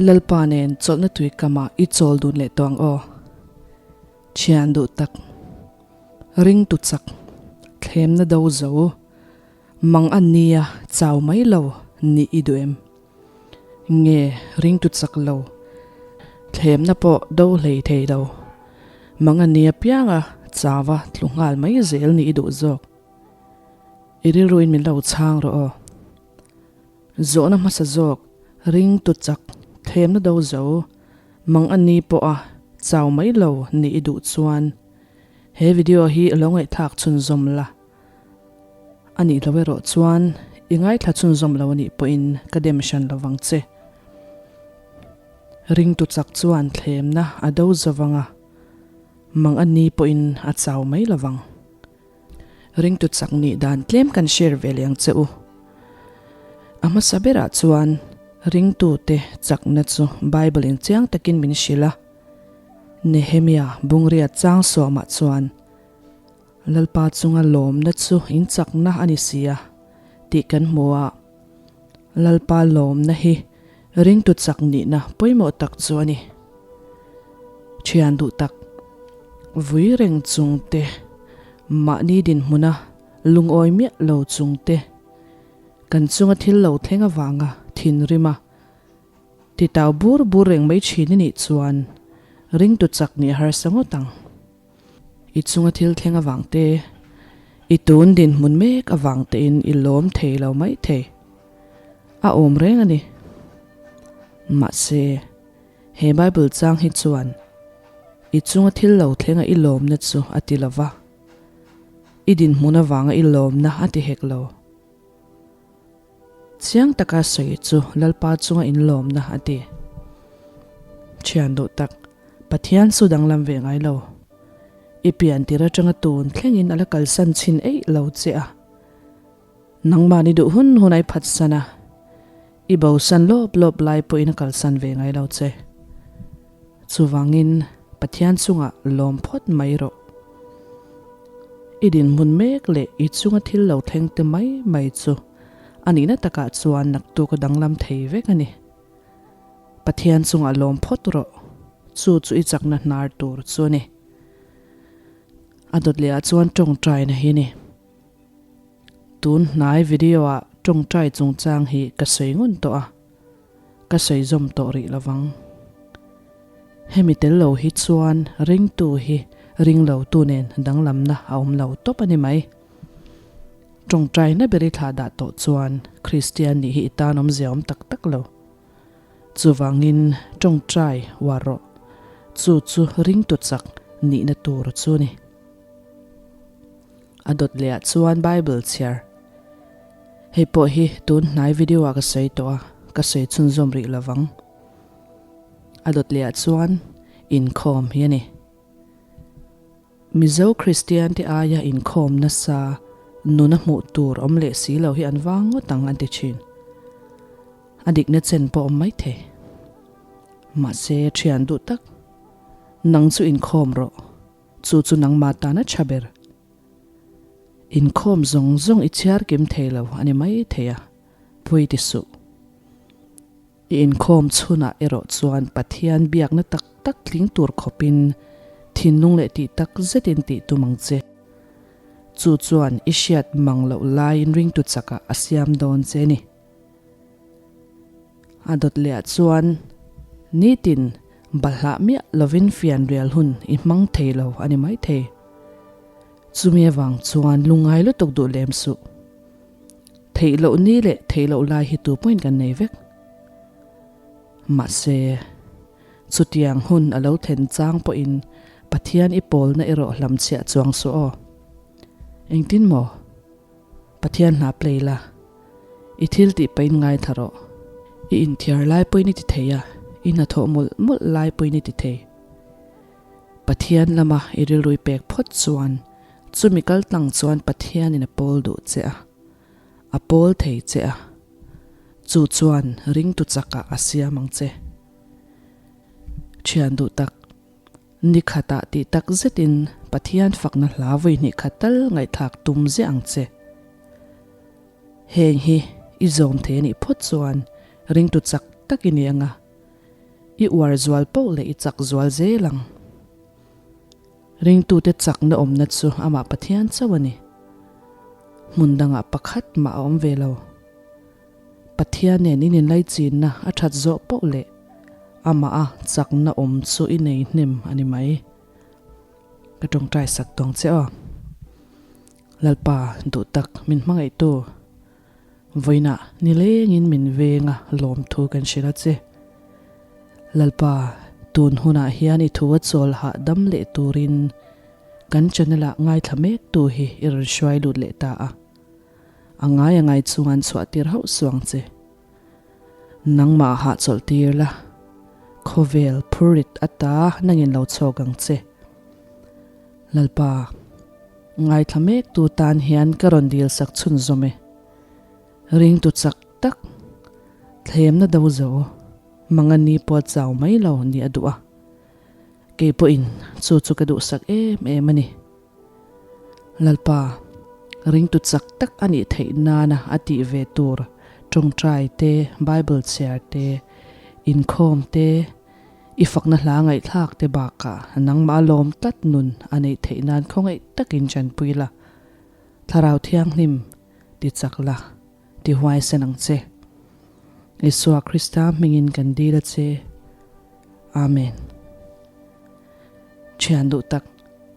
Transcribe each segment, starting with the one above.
Lalpa nen chawlhna tui kamah i chawl dun leh tawh ang aw. Thian duh tak, ringtu chak, thlemna do zo, mang an nia chau mai lo nih i duh em? Nge ringtu chak lo, thlemna pawh do hlei thei lo, mang an nia pianga chauva tlu nghal mai zel nih i duh zawk? I rilruin min lo chhang rawh aw. Zawhna hmasa zawk, ringtu chak, thlemna do zo, mang a ni pawha chau mai lo nih i duh chuan he video hi lo ngaihthlak chhunzawm la. A nih lo erawh chuan i ngaithla chhunzawm lo a nih pawhin ka dem hran lo vang che. Ringtu chak chuan thlemna a do zo vang a, mang a ni pawhin a chau mai lo vang. Ringtu chak nih dan tlem kan share ve leh ang che u. A hmasa berah chuan ringtute chakna chu Bible in chiang takin min hrilh a. Nehemia bungriat chang suamah chuan Lalpa chunga lawmna chu in chakna a ni si a tih kan hmu a. Lalpa lawmna hi ringtu chak nihna pawimawh tak chu a ni. Thian duh tak, vui reng chung te, mahni dinhmuna lungawi miah lo chung te, kan chunga thil lo thleng avanga thinrima titau bur bur reng mai thin i nih chuan ringtu chak nih a harsa ngawt ang. I chunga thil thleng avang te, i tun dinhmun mek avang tein i lawm thei lo mai thei. A awm reng a ni. Mahse, he Bible chang hi chuan i chunga thil lo thlenga i lawmna chu a ti lo va, i dinhmun avanga i lawmna a ti hek lo. Chiang taka sawi chu Lalpa chunga inlawmna a ti. Thian duh tak, Pathian chu danglam ve ngai lo. I pian tir atanga tun thlengin a la kalsan chhin eih lo che a. Nangmahni duh hun hun a i phatsan a, i bosan lawp lawp lai pawhin a kalsan ve ngai lo che. Chuvangin Pathian chungah lawm phawt mai rawh. I dinhmun mek leh i chunga thil lo thleng te mai mai chu a nihna takah chuan naktuk a danglam thei vek a ni. Pathian chungah lawm phawt rawh, chu chu i chakna hnar tur chu a ni. A dawt lehah chuan tawngtaina hi a ni. Tun hnai video ah tawngtai chungchang hi ka sawi ngun tawh a, ka sawi zawm tawh rih lovang. Hemi tel lo hi chuan ringtu hi ring lo tu nen danglamna a awm lo tawp a ni mai. Tawngtaina ber i thlah dah tawh chuan Kristian nih hi i tan awmzia awm tak tak lo. Chuvangin tawngtai uar rawh, chu chu ringtu chak nihna tur chu a ni. A dawt leh ah chuan Bible chhiar. Hei pawh hi tun hnai video ah ka sawi tawh a, ka sawi chhunzawm rih lovang. A dawt leh ah chuan inkhawm hi a ni. Mizo Kristian te aia inkhawm nasa nuna hmuh tur awm leh si lo hi an vang ngawt ang an ti thin. A dikna chen pawh awm maithei. Mahse thian duh tak, nang chu inkhawm rawh. Chu chu nangmah tan a tha ber. Inkhawm zawng zawng i chhiar kim thei lo a ni mai thei a, pui ti suh. I inkhawm chhunah erawh chuan Pathian biakna tak tak tling tur khawpin thinlung leh tih tak zetin tih tum ang che. Chu chuan i hriat mang loh laiin ringtu chakah a siam dawn che ni. A dawt lehah chuan nitin balhah miah lovin fianrial hun i hmang thei lo a ni maithei. Chumi avang chuan lungngai lutuk duh lem suh. Theih loh ni leh theih loh lai hi tu pawhin kan nei vek. Mahse, chutiang hun a lo thlen chang pawhin Pathian i pawlna erawh hlamchhiah chuang suh aw. Engtin maw? Pathian hna play la, i thil tih pahin ngaithla rawh. I inthiar lai pawhin i ti thei a, i hnathawh mawlh mawlh lai pawhin i ti thei. Pathian lama i rilrui pek phawt chuan chumi kal tlang chuan Pathianin a pawl duh che a, a pawl thei che a, chu chuan ringtu chakah a siam ang che. Thian duh tak. Ni khatah tih tak zetin Pathian fakna hla vawi hnih khat tal ngaihthlak tum ziah ang che. Heng hi i zawm thei a nih phawt chuan ringtu chak tak i ni ang a. I uar zual poh leh i chak zual zel ang. Ringtute chakna awmna chu amah Pathian chauh a ni. Hmun dangah pakhat mah a awm ve lo. Pathian nen in inlaichinna a that zawh poh leh amah a chakna awm chu i nei hnem a ni mai. Ka tawngtai sak tawng che aw. Lalpa duh tak min hmangaihtu vawiinah nilengin min venga lawmthu kan hrilh a che. Lalpa tun hunah hian i thu a chawl hahdam leh turin kan channel ah ngaithla mek tu hi i rawn hruai lut leh ta a. A ngai a ngai chung an chhuah tir hauh suang che. Nangmah hahchawlh tir la, khawvel phurrit ata nangin lo chhawk ang che. Lalpa, ngaithla mek tu tan hian ka rawn dil sak chhunzawm e. Ringtu chak tak, thlemna do zo, mangani pawh chau mai lo ni a duh a. Kei pawhin chu chu ka duhsak em em a ni. Lalpa, ringtu chak tak a nih theih nana a tih ve tur tawngtai te, Bible chhiar te, inkhawm te, i fakna hla ngaihthlak te bakah nangmah lawm tlat nun a neih theih nan khawngaih takin chanpui la, Thlarau Thianghlim ti chak la, ti huaisen ang che. Isua Krista hmingin kan dil a che. Amen. Thian duh tak,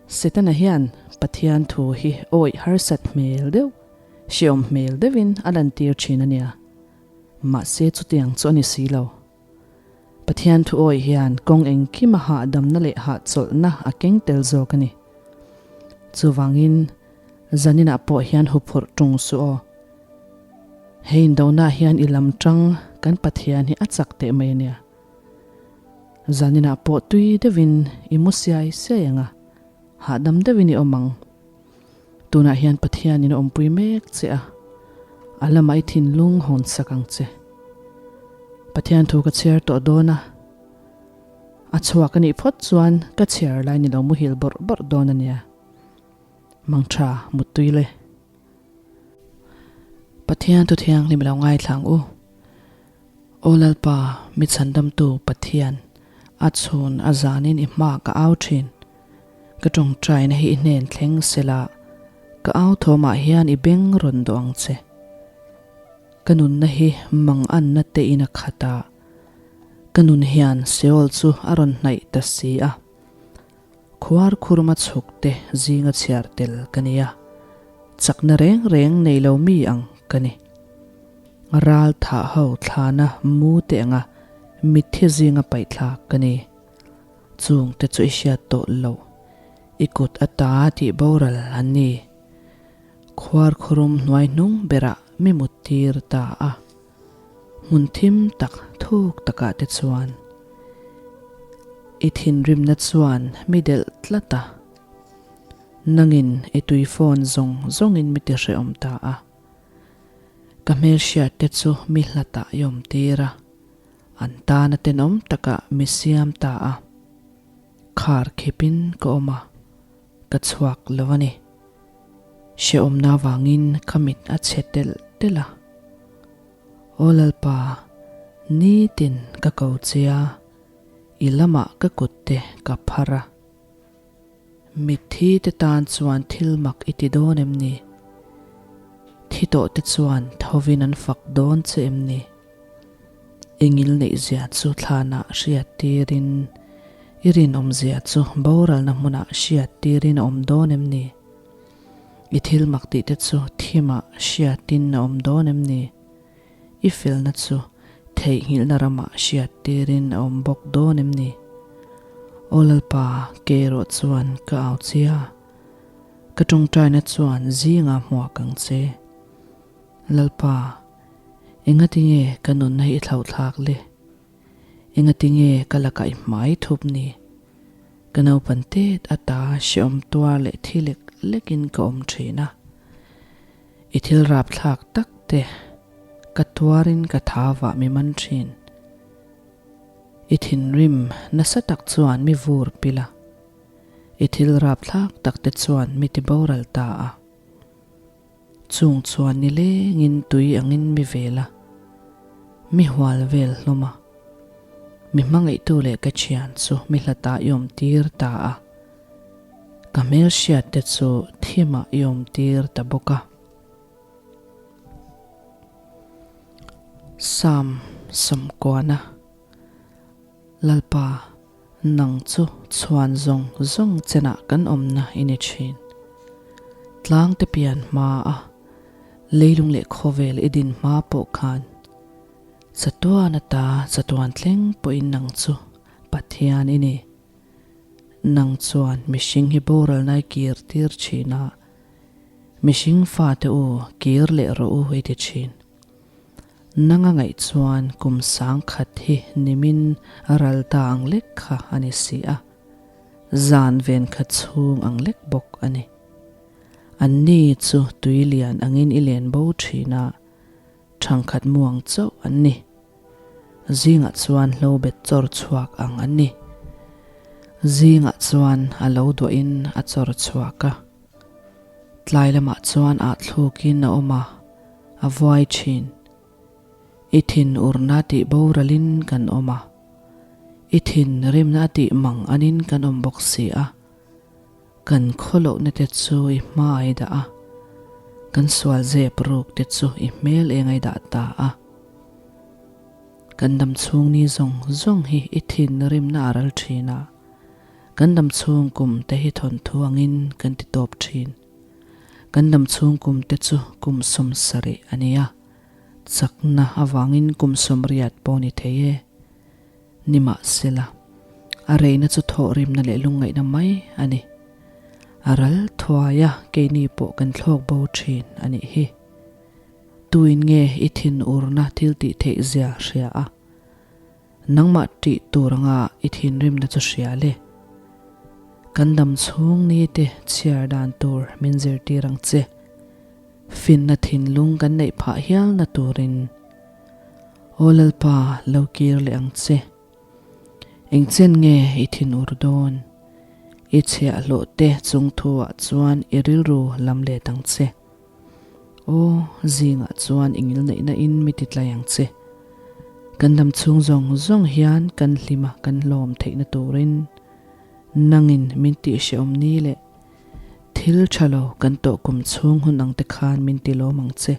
Setana hian Pathian thu hi awih harsat hmel deuh, hreawm hmel deuhin a lantir thin a nia. Mahse chutiang chu a ni si lo. Pathian thu awih hian kawng engkima hahdamna leh hahchawlhna a keng tel zawk a ni. Chuvangin, zaninah pawh hian huphurh tung suh aw. Hei indonah hian i lam tang kan Pathian hi a chak teh mai a nia. Zaninah pawh tui deuhin i mu siai siai ang a, hahdam deuhin i awm ang. Tunah hian Pathianin a awmpui mek che a, a lamah i thinlung hawn sak ang che. Pathian thu ka chhiar tawh dawn a, a chhuak a nih phawt chuan ka chhiar lai ni lo muhil bawrh bawrh dawn a nia. Mangtha muttui le. Pathian thu thianghlim lo ngaithla ang u. Aw Lalpa, mi chhandamtu Pathian, a chhun a zanin i hma ka au thin. Ka tawngtaina hi i hnen thleng sela, ka au thawmah hian i beng rawn dawh ang che. Ka nunna hi manganna te in a khat a, ka nun hian Seol chu a rawn hnaih ta si a. Khuar khurma chhuk te zinga chhiar tel ka ni a, chakna reng reng nei lo mi ang ka ni. Ral thah ho thlana mu te anga mitthi zinga paihthlak ka ni. Chung te chu i hriat tawh lo, i kut ata tih boral an ni. Khuar khurum hnuai hnung berah mi mut tir ta a. Hmun thim tak thuk takah te chuan i thinrimna chuan mi delh tlat a, nangin i tui phone zawng zawngin mi ti hrehawm ta a. Ka hmelhriat te chu mi hlatah i awm tir a, an tana tenawm takah mi siam ta a. Khar khipin ka awm a, ka chhuak lo a ni. Hrehawmna vangin ka mit a chhe telh telh a. Aw Lalpa, nitin ka ko che a, i lamah ka kut te ka phar a. Mitthi te tan chuan thil mak i ti dawn em ni? Thi tawh te chuan thovin an fak dawn che em ni? Engil neihzia chu thlanah hriat tirin, i rinawmzia chu boralna hmunah hriat tirin a awm dawn em ni? I thil mak tih te chu thimah hriatin a awm dawn em ni? I felna chu theihnghilhna ramah hriat tirin a awm bawk dawn em ni? Aw Lalpa, ke erawh chuan ka au che a, ka tawngtaina chuan zingah hmuak ang che. Lalpa, engatinge ka nunna hi i thlauhthlak le? Engatinge ka lakah i hmai thup ni? Ka naupan tet ata hreawm tuar leh thi lek lekin ka awm thin a. I thil rapthlak tak te ka tuarin ka thavah mi man thin. I thinrim nasa tak chuan mi vur pil a. I thil rapthlak tak te chuan mi ti boral ta a. Chung chuan nilengin tui angin mi vel a, mi hual vel hlawm a. Mi hmangaihtu leh ka thian chu mi hlatah i awm tir ta a, ka hmelhriat te chu thimah i awm tir ta bawk a. Psalm 90 Lalpa, nang chu chhuan zawng zawng chenah kan awmna i ni thin. Tlangte pian hma a, leilung leh khawvel i din hma pawh khan Chatuan ata chatuan thleng pawhin nang chu Pathian i ni. Nang chuan mihring hi boralna i kir tir thin a, mihring fate u kir leh rawh u i ti thin. Nanga ngaih chuan kum sangkhat hi nimin ral ta ang lek kha a ni si a, zan ven khat chhung ang lek bawk a ni. Anni chu tui lian angin i len bo thin a, Thangkhat muang chauh an ni. Zingah chuan hlo bet chawr chhuak ang an ni. Zingah chuan a lo duahin a chawr chhuak a. Tlai lamah chuan ah thlukin a awm a, a vuai thin. I thin urna tih boralin kan awm a. I thin rimna tih mang anin kan awm bawk si a. Kan khawlohna te chu i hma ai dah a, kan sual zep ruk te chu i hmel eng ai dah ta a. Kan dam chhung ni zawng zawng hi i thinrimna a ral thin a, kan dam chhung kum te hi thawnthu angin kan ti tawp thin. Kan dam chhung kum te chu kum 70 a ni a, chakna avangin kum 80 pawh ni thei e. Nimahsela, a reina chu thawhrimna leh lungngaihna mai a ni. A ral thuai a, keini pawh kan thlawk bo thin a nih hi. Tuin nge i thinurna thil tih theih zia hria a? Nangmah tih tur anga i thinrimna chu hria le. Kan dam chhung ni te chhiar dan tur min zirtir ang che. Finna thinlung kan neih phah hialna turin. Aw Lalpa, lo kir leh ang che. Engchen nge i thin ur dawn? I chhiahhlawh te chung thuah chuan i rilru lam let ang che. Aw, zingah chuan i ngilneihna in mi ti tlai ang che. Kan dam chhung zawng zawng hian kan hlim a kan hlawm theihna turin nangin min tihhrehawm ni leh thil tha lo kan tawh kum chhung hun ang te khan min ti lawm ang che.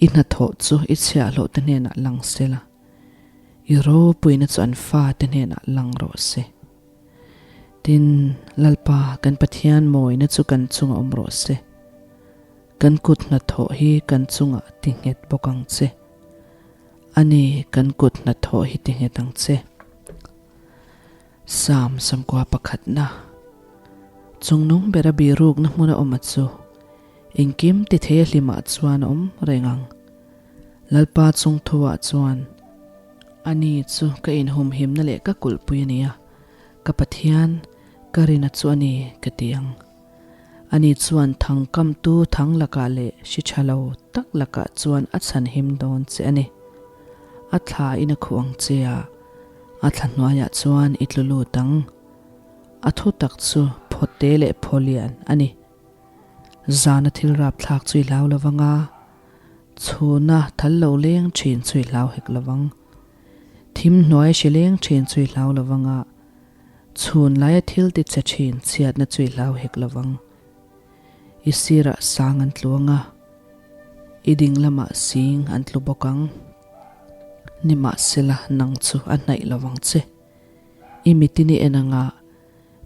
I hnathawh chu i chhiahhlawh te hnenah lang se la, i ropuina chu an fate hnenah lang rawh se. Tin, Lalpa kan Pathian mawina chu kan chungah awm rawh se. Kan kut hnathawh hi kan chungah ti nghet bawk ang che. A ni, kan kut hnathawh hi ti nghet ang che. Psalm 91 pakhatna Chungnung bera birukna hmuna awm a chu. Engkim ti thei a hlimah chuan a awm reng ang. Lalpa chung thuah chuan, Ani chu ka inhumhimna leh ka kulhpui a ni a, ka Pathian, ka rina chu a ni, ka ti ang. Ani chuan thang kamtu thang lakah leh hri tha lo tak lakah chuan a chhanhim dawn che a ni. A thla in a khuh ang che a, a thla hnuaiah chuan i tlu lut ang. A thutak chu phawte leh phawlian a ni. Zana thil rapthlak chu i hlau lo vang a, chhuna thal lo leng thin chu i hlau hek lo vang. Thim hnuai hri leng thin chu i hlau lo vang a, chhun laia thil ti che thin chhiatna chu i hlau hek lo vang. I sirah sang an tlu ang a, i ding lamah sing an tlu bawk ang. Nimahsela nang chu a hnaih lo vang che. I mitin i en ang a,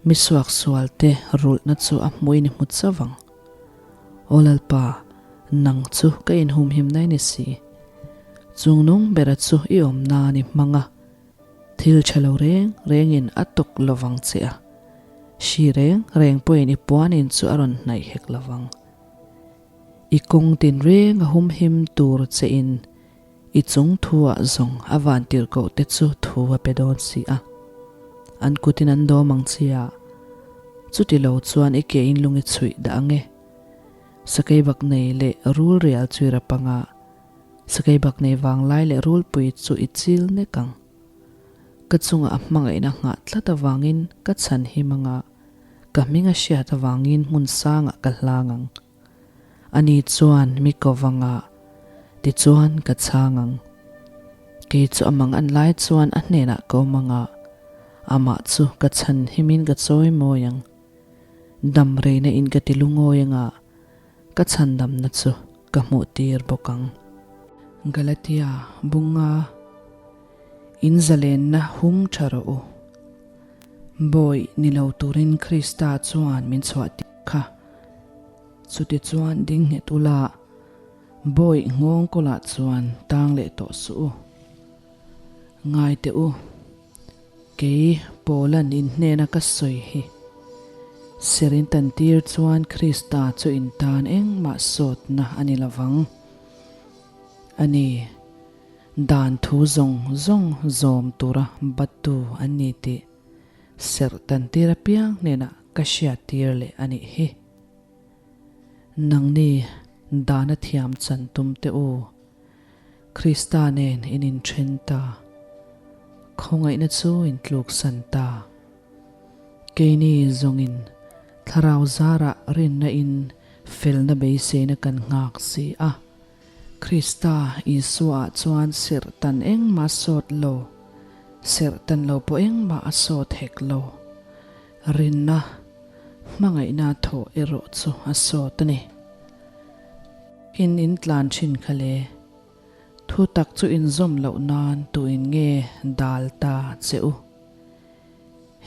Mi suaksual te rulhna chu a hmuin i hmu chauh ang. Aw Lalpa, nang chu ka inhumhimna i ni si. Chungnung bera chu i awm nan i hmang a, thil tha lo reng rengin a tuk lovang che a, hri reng reng pawhin i puanin chu a rawn hnaih hek lovang. I kawng tinreng a humhim tur che in I chung thuah zawng a vantirhkoh te chu thu a pe dawn si a, an kutin an dawm ang chi a, chuti lo chuan i ke in lung i chhuih dah ang e. Sakeibak nei leh rul rial chu i rap ang a, sakeibak nei vanglai leh rulpui chu i chil nek ang. Ka chungah a hmangaihna nghah tlat avangin ka chhan him ang a, ka hming a hriat avangin hmun sangah ka hlang ang. Ani chuan mi ko vang a, tichuan ka chhang ang. Kei chu a mang an lai chuan a hnenah ka awm ang a, amah chu ka chhan himin ka chawi mawi ang. Dam reina in ka ti lungawi ang a, ka chhandamna chu ka hmuh tir bawk ang. Galatia bunga in zalenna hum tha rawh u. Bawi ni lo turin Krista chuan min chhuah tir kha. Chutichuan ding nghet ula, Bawi nghawng kawlah chuan tang leh tawh suh u. Ngai teh u, kei Paula'n in hnena ka sawi hi. Ser in tan tir chuan Krista chu in tan engmah sawtna a ni lovang. A ni, dan thu zawng zawng zawm tura battu an ni tih serh tan tir apiang hnenah ka hriat tir leh a nih hi. Nangni dana thiam chan tum teh u, Krista nen in inthen ta, khawngaihna chu in tluksan ta. Keini zawngin thlarau zarah rinna in felna beiseina kan nghak si a, Krista Isua ah chuan serh tan engmah sawt lo, serh tan lo pawh engmah a sawt hek lo. Rinna. Hmangaihna thawh erawh chu a sawt a ni. In in tlan thin kha le. Thu tak chu in zawm loh nan tuin nge dal ta che u?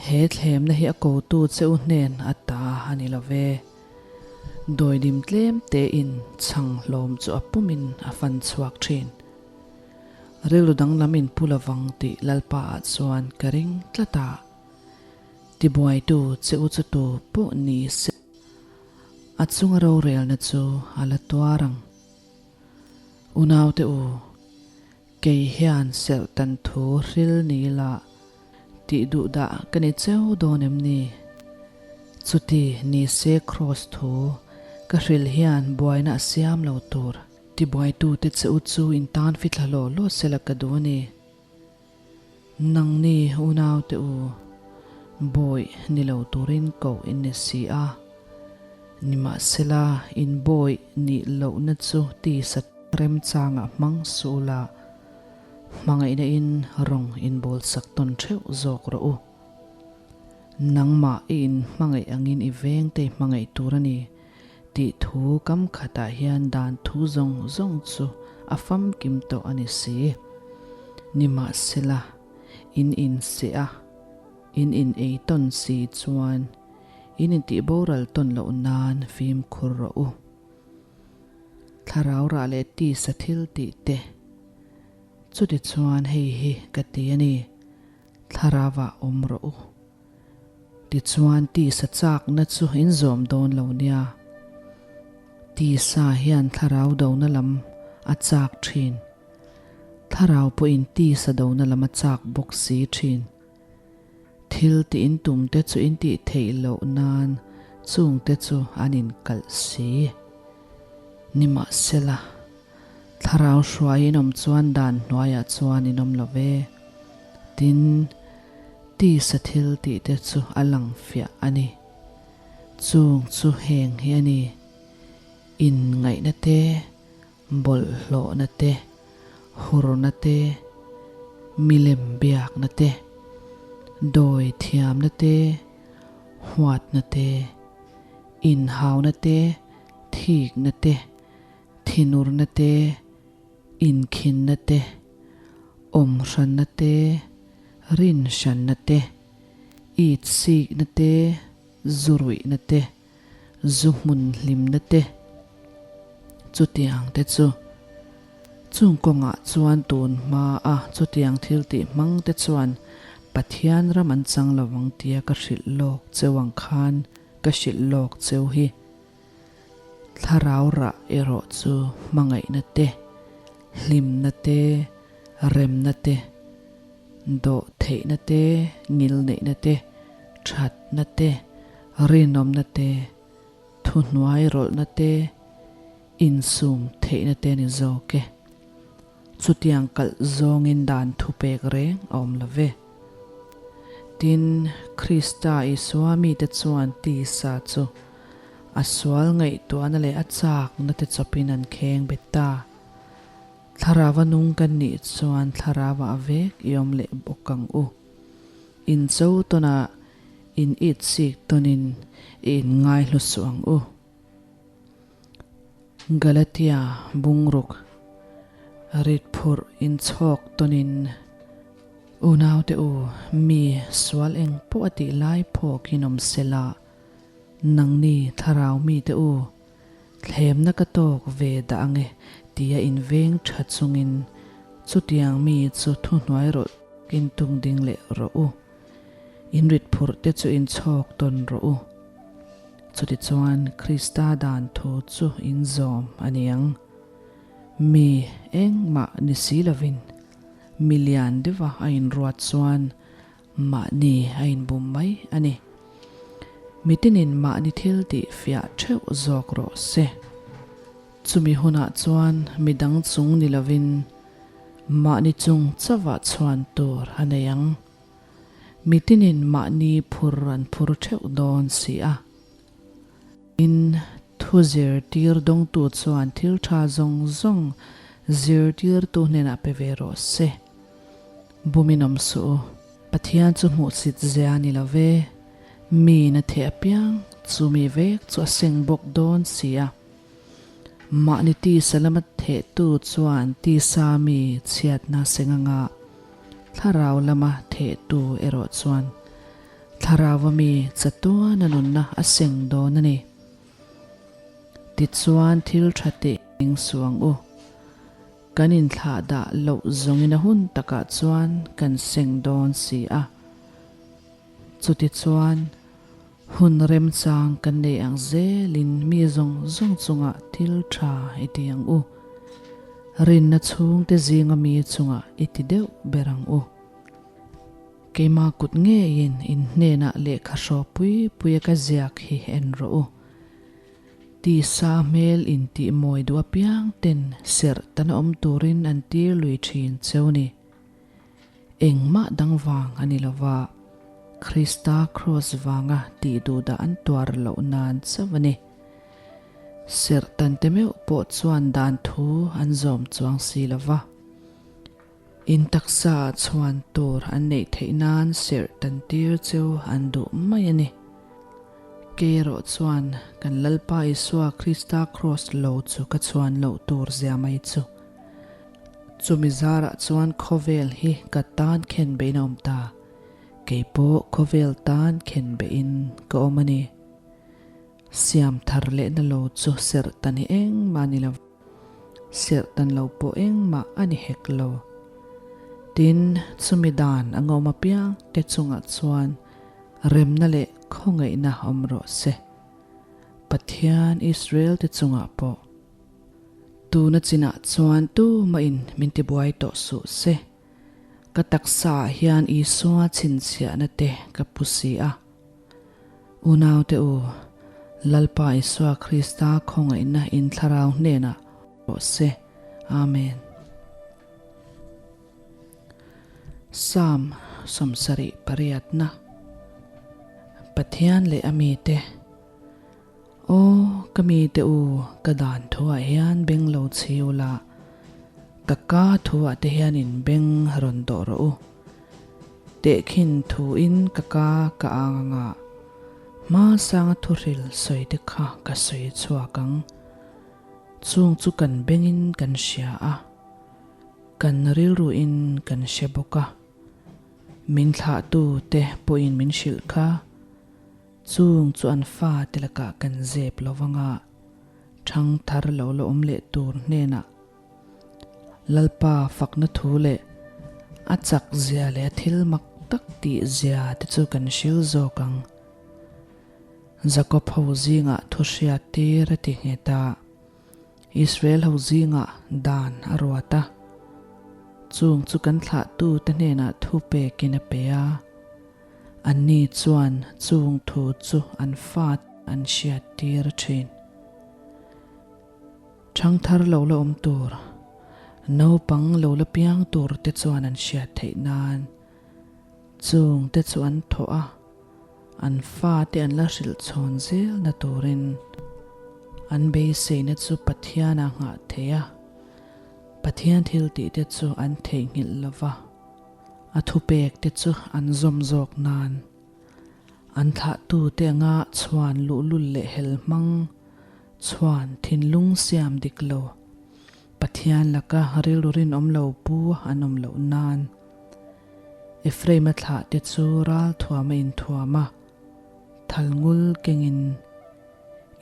He thlemna hi a kotu che u hnen a ta a ni lo ve. Dawidim tlem tein chhang hlawm chu a pumin a fan chhuak thin. Rilru danglam in pu lovang tih Lalpa ah chuan ka ring tlat a. Tibuaitu che u chu tu pawh ni se, a chunga rorelna chu a la tuar ang. Unaute u, kei hian serhtan thu hril ni la tih duh dah ka ni cheu dawn em ni? Chuti ni se Kraws thu ka hril hian buaina a siam lo tur. Tibuaitute che u chu in tan fithla law law sela ka duh a ni. Nangni unaute u, bawih ni lo turin koh in ni si a, nimahsela in bawih nih lohna chu tisa remchangah hmang suh ula, hmangaihna in rawng inbawlsak tawn theuh zawk rawh u. Nangmah i inhmangaih angin i vengte i hmangaih tur a ni. Tih thu kam khatah hian dan thu zawng zawng chu a famkim tawh a ni si. Nimahsela, in inseh a, in in ei tawn si chuan in intih boral tawn loh nan fimkhur rawh u. Thlarau rah leh tisa thil tih te, chutichuan hei hi ka ti a ni, thlarauah awm rawh u. Tichuan tisa chakna chu in zawm dawn lo nia. Tisa hian thlarau dona lam a chak thin. Thlarau pawhin tisa dona lam a chak bawk si thin. Thil tih in tum te chu in tih theih loh nan chung te chu an inkalh si. Nimahsela, thlarau hruai in awm chuan dan hnuaiah chuan in awm lo ve. Tin, Tisa thil tih te chu a lang fiah a ni. Chung chu heng hi a ni, inngaihna te, bawlhhlawhna te, hurna te, milem biakna te, dawi thiamna te, huatna te, inhauna te, thikna te, thinurna te, Inkhinna te, awm hranna te, rin hranna te, it sikna te, zu ruihna te, zu hmun hlimna te, chutiang te chu. Chung kawngah chuan tun hma a chutiang thil tih hmang te chuan Pathian ram an chang lo ang tia ka hrilh lawk cheu ang khan ka hrilh lawk cheu hi. Thlarau rah erawh chu hmangaihna te, hlimna te, remna te, dawhtheihna te, ngilneihna te, thatna te, rinawmna te, thuhnuai rawlhna te, insum theihna te ni zawk e. Chutiang kalh zawngin dan thupek reng a awm lo ve. Tin, Krista Isua mite chuan tisa chu a sual ngaihtuahna leh a chakna te chawpin an kheng bet ta. Thlarauva nung kan nih chuan thlarauah vek i awm leh bawk ang u. In cho tawn a, in it chik tawnin i inngai hlu suh ang u. Galatia bungruk rit phurh inchhawk tawnin Unaute u, mi sual eng pawh a tih lai phawkin awm sela, nangni thlarau mite u, thlemna ka tawk ve dah ange tia inveng tha chungin chutiang mi chu thuhnuai rawlh in tung ding leh rawh u. In rit phurh te chu in chhawk tawn rawh u. Chutichuan Krista dan thu chu in zawm a ni ang. Mi engmah ni si lovin mi lian deuha a inruat chuan mahni a inbum mai a ni. Mitinin mahni thil tih fiah theuh zawk rawh se. Chumi hunah chuan midang chung ni lovin mahni chung chauhah chhuan tur a nei ang. Mitinin mahni phur an phur theuh dawn si a. In thu zirtir dawngtu chuan thil tha zawng zawng zirtirtu hnenah pe ve rawh se. Bumin awm suh u. Pathian chu hmuhsit zia a ni lo ve. Miin a theh apiang chu mi vek chu a seng bawk dawn si a. Mahni tisa lama thehtu chuan tisa mi chhiatna seng anga thlarau lama thehtu erawh chuan Thlarau mi chatuan a nunna a seng dawn a ni. Tichuan thil tha teh eng suh ang u. Kan inthlah dah loh zawngin a hun takah chuan kan seng dawn si a. Chutichuan hun remchang kan nei ang zelin mi zawng zawng chungah thil tha i ti ang u. Rinna chhungte zinga mi chungah i ti deuh ber ang u. Keimah kut ngeiin in hnenah lehkha hraw pui puia ka ziak hi en rawh u. Tisa hmel intih mawi duh apiang ten serh tan awm turin an tir lui thin cheu ni. Engmah dang vang a ni lova, Krista kraws vanga tih duhdah an tuar loh nan chauh a ni. Serh tan te meuh pawh chuan dan thu an zawm chuang si lova. In taksa ah chhuan tur an neih theih nan serh tan tir cheu an duh mai a ni. Kei erawh chuan kan Lalpa Isua Krista kraws lo chu ka chhuan loh tur zia mai chu. Chumi zarah chuan khawvel hi ka tan khen bein a awm ta. Kei pawh khawvel tan khen bein ka awm a ni. Siam thar lehna lo chu serh tan hi engmah a ni lo. Serh tan lo pawh engmah a ni hek lo. Tin, chumi dan a ngawm apiang te chungah chuan remna leh khawngaihna awm rawh se. Pathian Israel te chungah pawh tuna chinah chuan tumahin min tibuai tawh suh se. Ka taksa ah hian Isua chhinchhiahna te ka pu si a. Unaute u, Lalpa Isua Krista khawngaihna in thlarau hnenah rawh se. Amen. Psalm 78 na Pathian leh a mite Aw ka mite u, ka dan thuah hian beng lo chhi ula, ka ka thuah te hian in beng rawn dawh rawh u. Tehkhin thuin ka ka ka ang anga hma sanga thuhril sawi te kha ka sawi chhuak ang. Chung chu kan bengin kan hria a, kan rilruin kan hre bawk a. Min thlahtu te pawhin min hrilh kha, chung chu an fa te lakah kan zep lo vanga thang thar lo la awm leh tur hnenah Lalpa fakna thu leh a chak zia leh a thil mak tak tih zia te chu kan hril zawk ang. Jakob ho zingah thu hriat tir a ti nghet a, Israel ho zingah dan a ruat a, chung chu kan thlahtu te hnenah thu pekin a pe a, anni chuan chung thu chu an fat an hriat tir a thin. Thangthar lo la awm tur, naupang lo la piang tur te chuan an hriat theih nan chung te chu an thawh a, an fate an la hrilh chhawn zel na turin an beiseina chu Pathianah nghah theih a. Pathian thiltih te chu an theihnghilh lo va, a thupek te chu an zawm zawk nan. An thlahtute anga chhuan luhlul leh hel hmang chhuan thinlung siam dik lo, Pathian laka rilru rinawm lo pu an awm loh nan. Ephraim-a thlahte chu ral thuam a inthuam a, thalngul kengin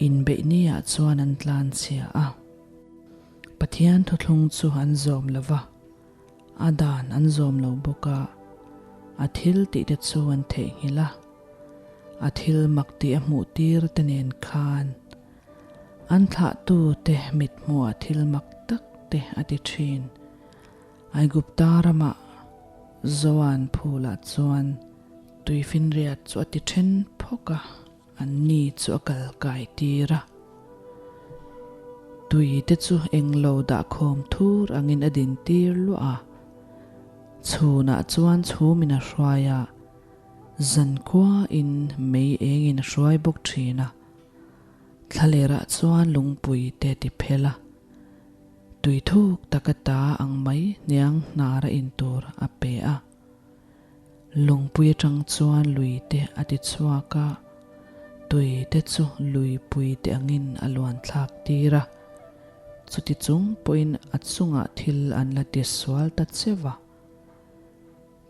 inbeih niah chuan an tlanchhia a. Pathian thuthlung chu an zawm lo va, a dan an zawm lo bawk a, a thil tih te chu an theihnghilh a, a thil mak tih a hmuh tir te nen khan an thlahtu te mithmuhah thil mak tak te a ti thin. Aigupta ramah Zoan phulah chuan tuifinriat chu a ti then phawk a. An ni chu a kal kai tir a. Tui te chu englo dah khawm thur angin a din tir luah a. Chhunah chuan chhumin a hruai a, zankhuain mei engin a hruai bawk thin a. Thlalerah chuan lungpui te ti phel a, tui thuk taka ta ang mai hniang hnara in tur a pe a. Lungpui atang chuan lui te a ti chhuak a, tui te chu luipui te angin a luan thlak tir a, chuti chung pawhin a chungah thil an la ti sual ta cheu a.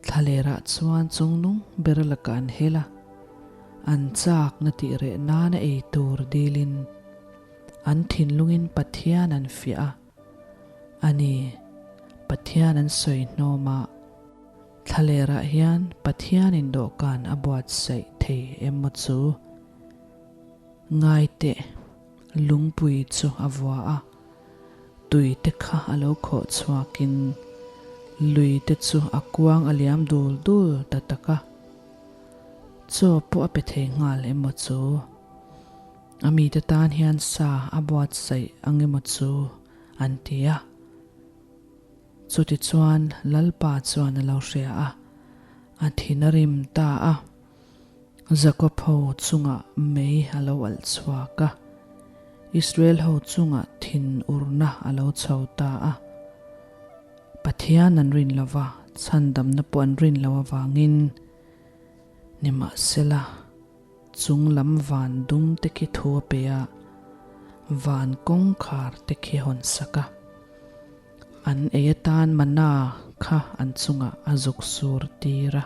Thlalerah chuan chungnung ber lakah an hel a, an chakna tih reh nana ei tur dilin an thinlungin Pathian an fiah a, a ni, Pathian an sawi hnawm a. Thlalerah hian Pathianin dawhkan a buatsaih thei em maw chu? Ngai teh, lungpui chu a vua a, tui te kha a lo khawh chhuakin lui te chu a kuang a liam dul dul ta tak a. Chaw pawh a pe thei nghal em maw chu? A mite tan hian sa a buatsaih ang emaw chu? an ti a. Chutichuan Lalpa chuan a lo hria a, a thin a rim ta a. Jakob ho chungah mei a lo alh chhuak a, Israel ho chungah thin urna a lo chho ta a. Pathian an rin lo va, chhandamna pawh an rin lo avangin, nimahsela, Chung lam van dum te khi thu a pe a, van kawngkhar te khi hawn sak a. An ei atan mana kha an chungah a zuk sur tir a,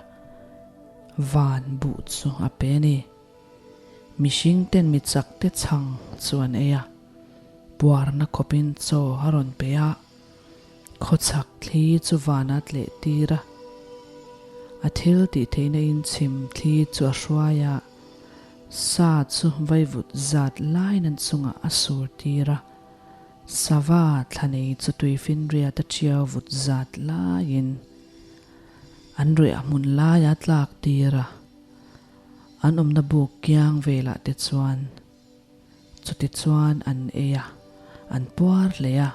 van buh chu a pe a ni. Mihring ten mi chak te chhang chu an ei a, puarna khawpin chaw a rawn pe a. Khawchhak thli chu van a tleh tir a, a thil tih theihna in chhim thli chu a hruai a, sa chu vaivut zat laiin an chungah a sur tir a, sava thla nei chu tuifinriat a ṭiau vut zat laiin an riah hmun laia tlak tir a, an awmna buk kiang velah te chuan. Chutichuan an ei a, an puar hle a,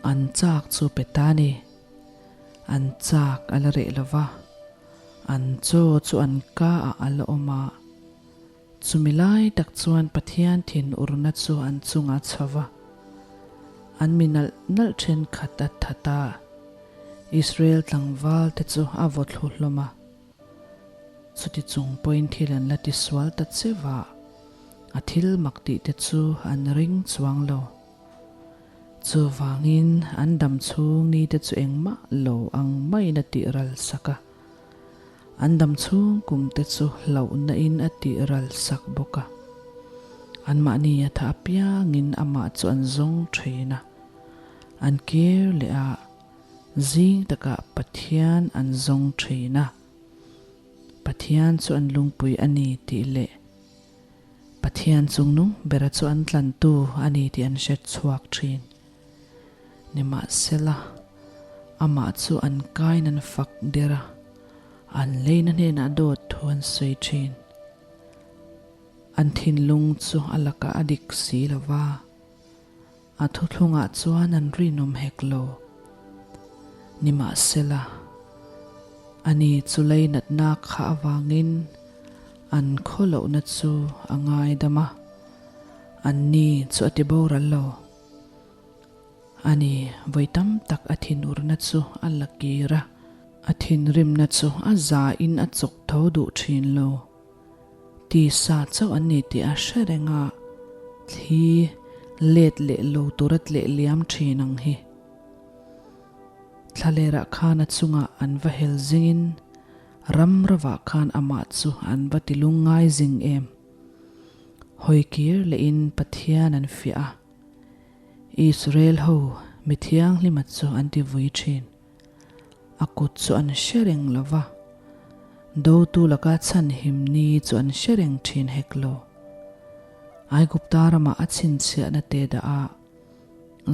an chak chu pe ta ni. An chak a la reh lo va, an chaw chu an ka ah a la awm a. Chumi lai tak chuan Pathian thinurna chu an chungah a chho va, an mi nalh nalh thenkhat a that a, Israel tlangval te chu a vaw thlu hlawm a. Chuti chung pawhin thil an la tisual ta cheu a, a thil mak tih te chu an ring chuang lo. Chuvangin an dam chhung ni te chu engmah lo ang maiin a tih ral sak a, an dam chhung kum te chu hlauhna in a tih ral sak bawk a. Anmahni a tha apiangin amah chu an zawng thin a, an kir leh a, Zing takah Pathian an zawng thin a, Pathian chu an lungpui a ni tih leh Pathian chungnung bera chu an tlantu a ni tih an hret chhuak thin. Nimahsela, amah chu an kain an fak der a, an leina hnenah dawt thu an sawi thin. An thinlung chu a lakah a dik si lo va. A thuthlungah chuan an rinawm hek lo. Nimahsela, ani chu leinatna kha avangin an khawlohna chu a ngaidam a, anni chu a ti boral lo. A ni, vawi tam tak a thinurna chu a la kir a, a thinrimna chu a zain a chawk tho duh thin lo. Tisa chauh an ni tih a hre reng a, thli let leh lo tura tleh liam thin ang hi. Thlalerah khan a chungah an va hel zingin ram ravah khan amah chu an va ti lungngai zing em. Hawi kir lehin Pathian an fiah a, Israel ho mi thianghlima chu an ti vui thin. A kut chu an hre reng lo va, dotu laka chhanhim ni chu an hre reng thin hek lo. Aigupta ramah a chhinchhiahna te dah a,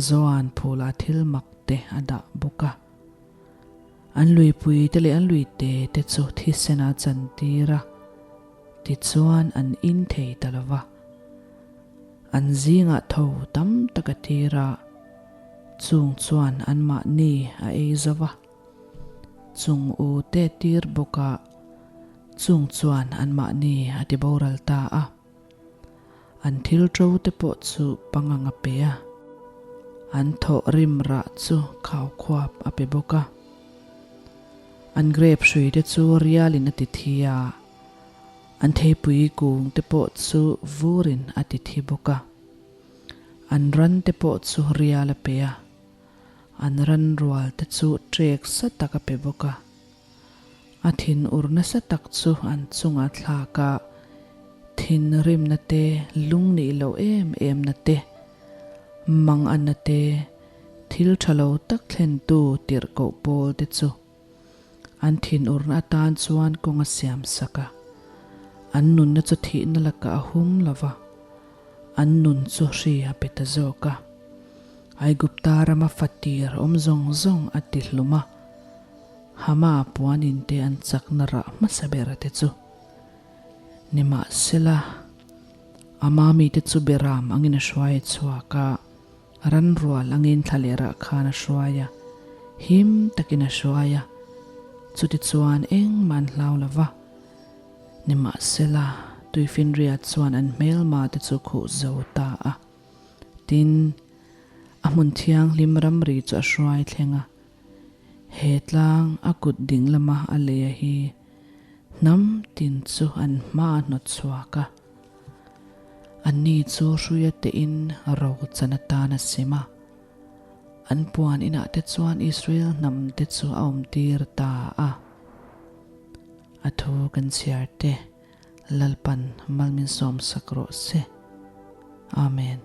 Zoan phula thil mak te a dah bawk a. An luipui te leh an lui te te chu thisen a chantir a, tichuan an in thei ta lo va. An zingah tho tam tak a tir a, chung chuan anmahni a ei zo va. Chung u te tir bawk a, chung chuan anmahni a ti boral ta a. An thil ṭo te pawh chu pangang a pe a, an thawh rim rah chu khaukhuap a pe bawk a. An grape hrui te chu rialin a ti thi a, an theipui kung te pawh chu vurin a ti thi bawk a. An ran te pawh chu rial a pe a, an ran rual te chu ṭek sa tak a pe bawk a. A thinur nasa tak chu an chungah thlak a, thinrimna te, lungnih loh em emna te, manganna te, thil tha lo tak thlentu tirhkoh pawl te chu an thinurna atan chuan kawng a siam sak a. An nunna chu thihna lakah a hum lo va, an nun chu hri a pe ta zawk a. Aigupta rama fatir awm zawng zawng a ti hlum a. Hama puanin te an chakna rah hmasa ber te chu nimahsela ama mite chu beram angin a hruai chhuak a, ran rual angin thlalerah khan a hruai a, him takin a hruai a, chutichuan engmah an hlau lo va. Nimahsela tuifinriat chuan an hmelma te chu khuh zo ta a, tin, a hmun thianghlim ramri chu a hruai thleng a. He tlang a kut ding lama a lei hi hnam tin chu an hma a hnawt chhuak a, anni chu hruia tein ro chan atan a sim a, an puan inah te chuan Israel hnam te chu a awm tir ta a. A thu kan chhiar te Lalpan mal min sawm sak rawh se. Amen.